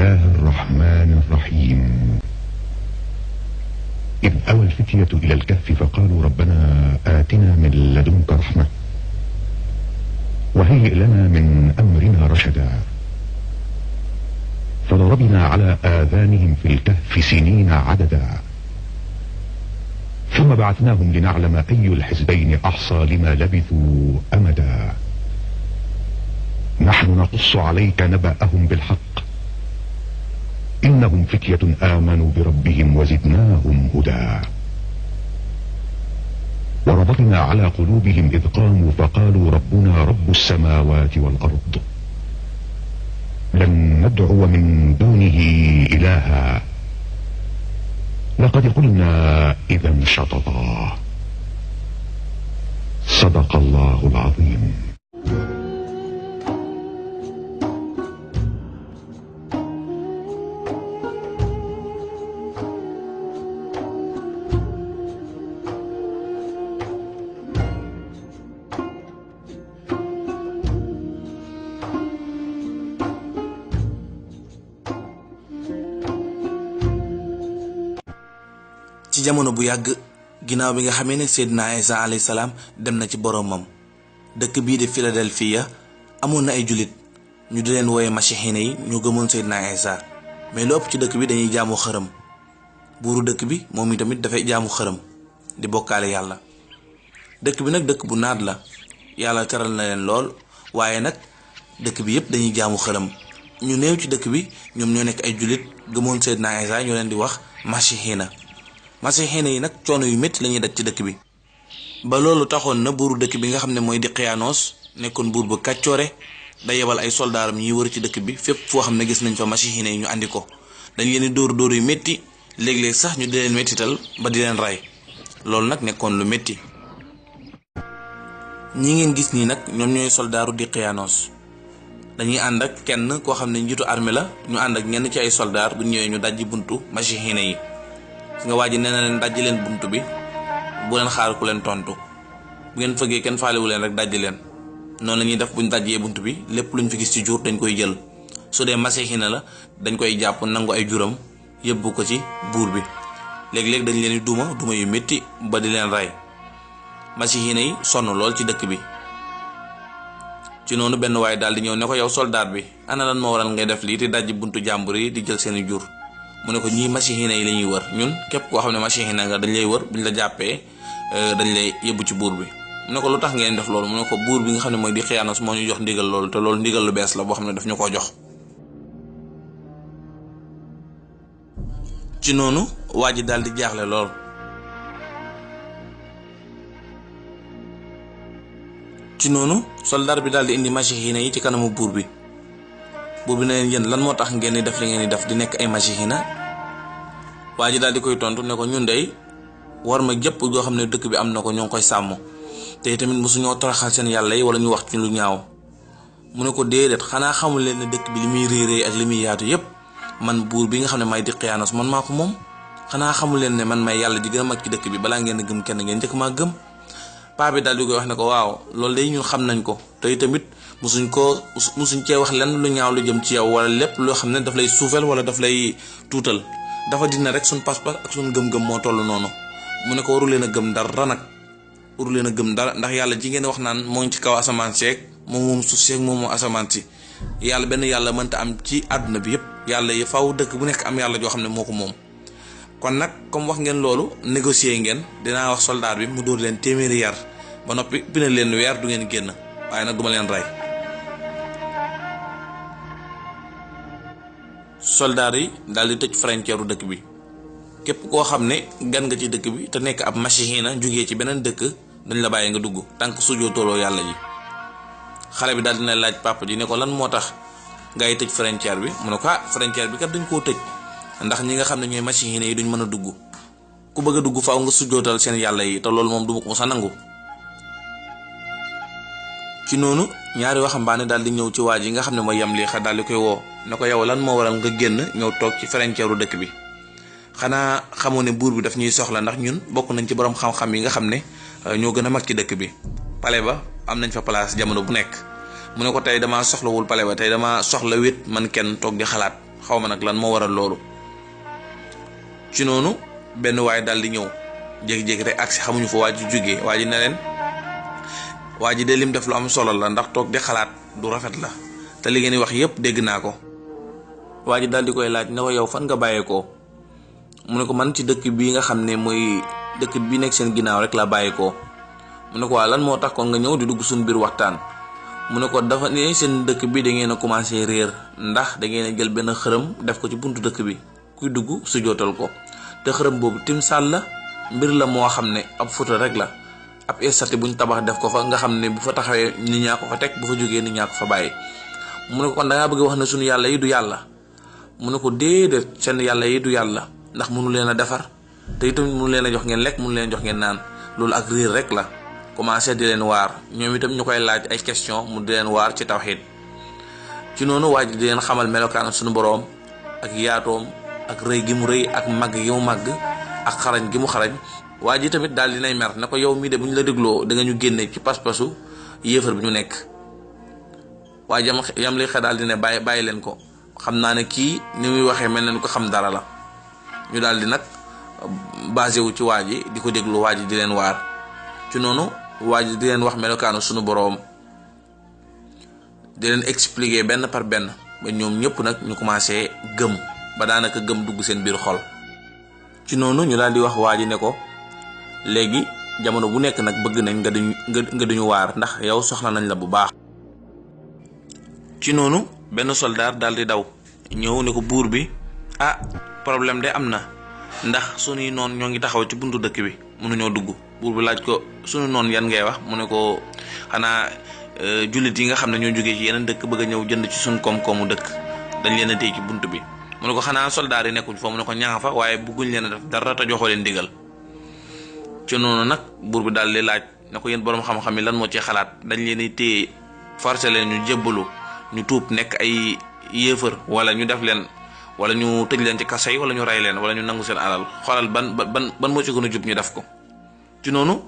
الله الرحمن الرحيم. إذ أوى الفتية إلى الكهف فقالوا ربنا آتنا من لدنك رحمة وهيئ لنا من أمرنا رشدا فضربنا على آذانهم في الكهف سنين عددا ثم بعثناهم لنعلم أي الحزبين أحصى لما لبثوا أمدا نحن نقص عليك نبأهم بالحق إنهم فتية آمنوا بربهم وزدناهم هدى وربطنا على قلوبهم إذ قاموا فقالوا ربنا رب السماوات والأرض لن ندعو من دونه إلها لقد قلنا إذا شططا صدق الله العظيم. ci jamono bu yàgg ginnaaw bi nga xamee ne Seydina Isa alayhi salaam dem na ci boromam dëkk bii di Philadelphia amoon na ay jullit ñu di leen wooye masixiina yi ñu gëmoon Seydina Isa mais lu ëpp ci dëkk bi dañuy jaamu xërëm buuru dëkk bi moom itamit dafay jaamu xërëm di bokkaale yàlla dëkk bi nag dëkk bu naat la yàlla teral na leen lool waaye nag dëkk bi yépp dañuy jaamu xërëm ñu néew ci dëkk bi ñoom ñoo nekk ay jullit gëmoon Seydina Isa ñu leen di wax masixiina masixiina yi nag coono yu métti lañuy daj ci dëkk bi ba loolu taxoon na buuru dëkk bi nga xam ne mooy Diqyaanoos nekkoon buur bu kàccoore da yebal ay soldaaram ñuy wër ci dëkk bi fépp foo xam ne gis nañ fa masixiina yi ñu andi ko dañ leen di dóor yu métti léeg-léeg sax ñu di leen méttital ba di leen rey loolu nag nekkoon lu métti ñi ngeen gis nii nag ñoom ñooy soldaaru Diqyaanoos dañuy ànd ak kenn koo xam ne njiitu armée la ñu ànd ak ñenn ci ay soldaar bu ñëwee ñu dajji buntu masixiina yi nga waaji nee na leen dajji leen buntu bi bu leen xaar ku leen tontu bu ngeen fëggee kenn faalewu leen rek dajji leen noonu la ñuy def buñ dajjee buntu bi lépp luñ fi gis ci jur dañ koy jël su dee masixiina la dañ koy jàpp nangu ay juram yóbbu ko ci buur bi léeg-léeg dañ leen di duma yu métti ba di leen rey masixiina yi sonn lool ci dëkk bi ci noonu benn waaye daal di ñëw ne ko yow soldaat bi ana lan moo waral ngay def lii te dajji buntu jàmbur yi di jël seeni jur mu ne ko ñii masixiina yi la ñuy wër ñun képp koo xam ne masixiina nga dañ lay wër buñ la jàppee dañ lay yóbbu ci buur bi mu ne ko lu tax ngeen def loolu mu ne ko buur bi nga xam ne mooy Diqyaanoos moo ñu jox ndigal loolu te loolu ndigal lu bees la boo xam ne daf ñu ko jox. ci noonu waa ji daal di jaaxle lool ci noonu soldaar bi daal di indi masixiina yi ci kanamu buur bi. buur bi ne leen yéen lan moo tax ngeen di def li ngeen di def di nekk ay masixiina waa ji daal di koy tontu ne ko ñun dey war ma jëpp goo xam ne dëkk bi am na ko ñoo ngi koy sàmm te tamit mosuñoo toroxal seen yàlla yi wala ñu wax ci lu ñaaw mu ne ko déedéet xanaa xamul leen ne dëkk bi li muy réeree ak li muy yaatu yépp man buur bi nga xam ne may Diqyaanoos man maa ko moom xanaa xamul leen ne man may yàlla ji gën a mag ci dëkk bi balaa ngeen a gëm kenn ngeen njëkk maa gëm paa bi daal di koy wax ne ko waaw loolu day ñun xam nañ ko te tamit musuñ cee wax lenn lu ñaaw lu jëm ci yow wala lépp loo xam ne daf lay suufeel wala daf lay tuutal dafa dina rek suñ pas-pas ak suñ gëm-gëm moo toll noonu mu ne ko waru leen a gëm dara nag waru leen a gëm dara ndax yàlla ji ngeen wax naan moo ngi ci kaw asamaan seeg moom suuf seeg moom asamaan si yàlla benn yàlla mënta am ci àdduna bi yépp yàlla yi faw dëkk bu nekk am yàlla joo xam ne moo ko moom kon nag comme wax ngeen loolu négocier ngeen dinaa wax soldat bi mu dóor leen téeméeri yar ba noppi bina leen weer du ngeen génn waaye nag duma leen rey soldaar yi daal di tëj frontière dëkk bi képp koo xam ne gan nga ci dëkk bi te nekk ab masixiina jógee ci beneen dëkk dañ la bàyyi nga dugg tànk sujoo tooloo yàlla ji xale bi daal dina laaj papa ji ne ko lan moo tax ngay tëj frontière bi mu ne ko frontière bi kat dañ koo tëj ndax ñi nga xam ne ñooy masixiina yi duñ mën a dugg ku bëgg a dugg faaw nga sujootal seen yàlla yi te loolu moom du ma ko sa nangu ci noonu ñaari waxambaane daal di ñëw ci waa ji nga xam ne mooy Yamliixa daal di koy woo ne ko yow lan moo waral nga génn ñëw toog ci frontière dëkk bi xanaa xamoo ne buur bi daf ñuy soxla ndax ñun bokk nañ ci borom xam-xam yi nga xam ne ñoo gën a mag ci dëkk bi pale ba am nañ fa place jamono bu nekk mu ne ko tey damaa soxlawul pale ba tey damaa soxla wét man kenn toog di xalaat xaw ma nag lan moo waral loolu. ci noonu benn waay daal di ñëw jékki-jékki rek agsi xamuñu fa waa ji jógee waa ji ne leen waa ji de lim def lu am solo la ndax toog di xalaat du rafet la te li ngeen di wax yépp dégg naa ko. waa ji daal di koy laaj ne ko yow fan nga bàyyeekoo mu ne ko man ci dëkk bii nga xam ne mooy dëkk bi nekk seen ginnaaw rek laa bàyyeekoo. mu ne ko waa lan moo tax kon nga ñëw di dugg suñu biir waxtaan. mu ne ko dafa ne seen dëkk bi da ngeen a commencé réer ndax da ngeen a jël benn xërëm def ko ci buntu dëkk bi kuy dugg su jootal ko te xërëm boobu timsaal la mbir la moo xam ne ab photo rek la ab estati buñ tabax def ko fa nga xam ne bu fa taxawee nit ñaa ko fa teg bu fa jógee nit ñaa ko fa bàyyi. mu ne ko kon da ngaa bëgg wax ne suñu yàlla yi du yàlla. mu ne ko déedéet seen yàlla yi du yàlla ndax mënu leen a defar te itam mënu leen a jox ngeen lekk mënu leen a jox ngeen naan loolu ak réer rek la. commencé di leen waar ñoom itam ñu koy laaj ay question mu di leen waar ci tawxiid. ci noonu waa ji di leen xamal melokaan suñu boroom ak yaatoom ak rëy gi mu rëy ak màgg gi mu màgg ak xarañ gi mu xarañ. waa ji tamit daal dinay mer ne ko yow mii de bu ñu la dégloo da nga ñu génne ci pas-pasu yéefar bi ñu nekk. waa ji yam li xe daal di ne bàyyi leen ko xam naa ne kii ni muy waxee mel na ni ko xam dara la. ñu daal di nag basé wu ci waa ji di ko déglu waa ji di leen waar. ci noonu waa ji di leen wax melokaanu sunu boroom di leen expliquer benn par benn ba ñoom ñëpp nag ñu commencé gëm ba daanaka gëm dugg seen biir xol. ci noonu ñu daal di wax waa ji ne ko léegi jamono bu nekk nag bëgg nañ nga duñu waar ndax yow soxla nañ la bu baax. ci noonu benn soldaar daal di daw ñëw ne ko buur bi problème de am na ndax sunuy noon ñoo ngi taxaw ci buntu dëkk bi mënuñoo dugg. buur bi laaj ko sunu noon yan ngay wax mu ne ko xanaa jullit yi nga xam ne ñoo jógee ci yeneen dëkk bëgg a ñëw jënd ci suñ koom-koomu dëkk dañ leen a téye ci bunt bi. mu ne ko xanaa soldaar yi nekkuñ fa mu ne ko ñaa fa waaye bëgguñ leen a def dara te joxoo leen digal. ci noonu nag buur bi daal di laaj ne ko yéen boroom xam-xam yi lan moo ci xalaat dañ leen di téye forcé leen ñu jébbalu ñu tuub nekk ay yéefar wala ñu def leen wala ñu tëj leen ci kaso yi wala ñu rey leen wala ñu nangu seen alal xoolal ban moo ci gën a jub ñu def ko. ci noonu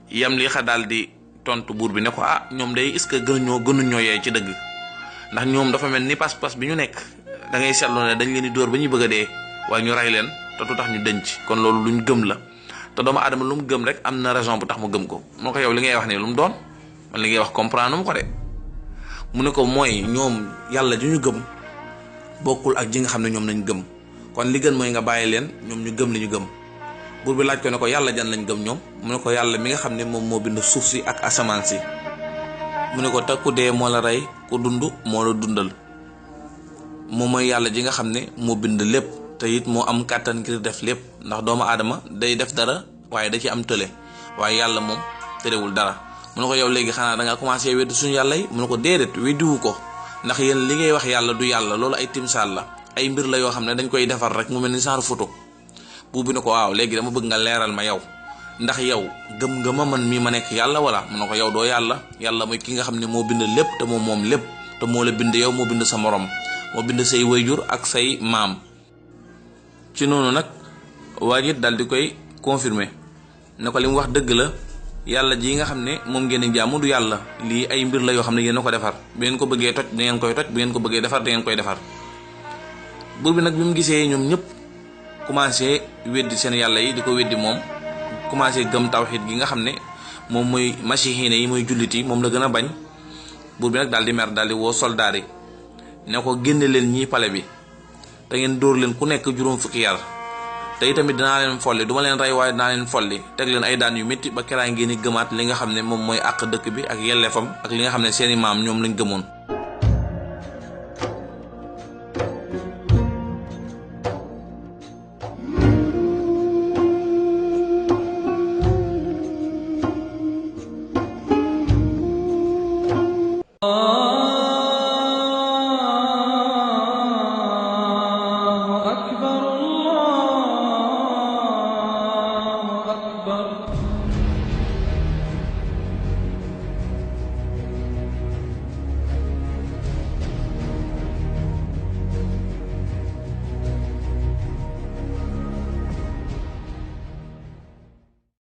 yam li xa daal di tontu buur bi ne ko ñoom day est-ce que gënuñ ñoo yee ci dëgg ndax ñoom dafa mel ni pas-pas bi ñu nekk da ngay seetlu ne dañ leen di dóor ba ñuy bëgg a dee waaye ñu rey leen te du tax ñu denc kon loolu luñ gëm la te doomu aadama lu mu gëm rek am na raison bu tax mu gëm ko. mu ne ko yow li ngay wax nii lu mu doon man li ngay wax comprendre mu ko de. mu ne ko mooy ñoom yàlla ji ñu gëm bokkul ak ji nga xam ne ñoom nañ gëm kon li gën mooy nga bàyyi leen ñoom ñu gëm li ñu gëm. buur bi laaj ko ne ko yàlla jan lañ gëm ñoom mu ne ko yàlla mi nga xam ne moom moo bind suuf si ak asamaan si. mu ne ko te ku dee moo la rey ku dund moo la dundal moom mooy yàlla ji nga xam ne moo bind lépp te it moo am kàttan ngir def lépp ndax doomu aadama day def dara waaye da ci am tële waaye yàlla moom tërewul dara. mu ne ko yow léegi xanaa da ngaa commencé weddi suñu yàlla yi mu ne ko déedéet weddiwu ko ndax yéen li ngay wax yàlla du yàlla loolu ay timsaal la ay mbir la yoo xam ne dañ koy defar rek mu mel ni genre photo. buur bi ne ko waaw léegi dama bëgg nga leeral ma yow ndax yow gëm nga ma man mii ma nekk yàlla wala mu ne ko yow doo yàlla yàlla mooy ki nga xam ne moo bind lépp te moom lépp te moo la bind yow moo bind sa morom moo bind say wayjur ak say maam. ci noonu nag waa ji daal di koy confirmer ne ko li mu wax dëgg la yàlla ji nga xam ne moom ngeen di jaamu du yàlla lii ay mbir la yoo xam ne yéen a ko defar bu ngeen ko bëggee toj da ngeen koy toj bu ngeen ko bëggee defar da ngeen koy defar. buur bi nag bi mu gisee ñoom ñëpp commencé weddi seen yàlla yi di ko weddi moom commencé gëm tawxiid gi nga xam ne moom mooy masihiine yi mooy jullit yi moom la gën a bañ. buur bi nag daal di mer daal di woo soldaar yi ne ko génne leen ñii pale bi te ngeen dóor leen ku nekk juróom fukki yar te itamit dinaa leen folli duma leen rey waaye dinaa leen folli teg leen ay daan yu métti ba keraa ngeen di gëmaat li nga xam ne moom mooy àq dëkk bi ak yelleefam ak li nga xam ne seeni maam ñoom lañ gëmoon.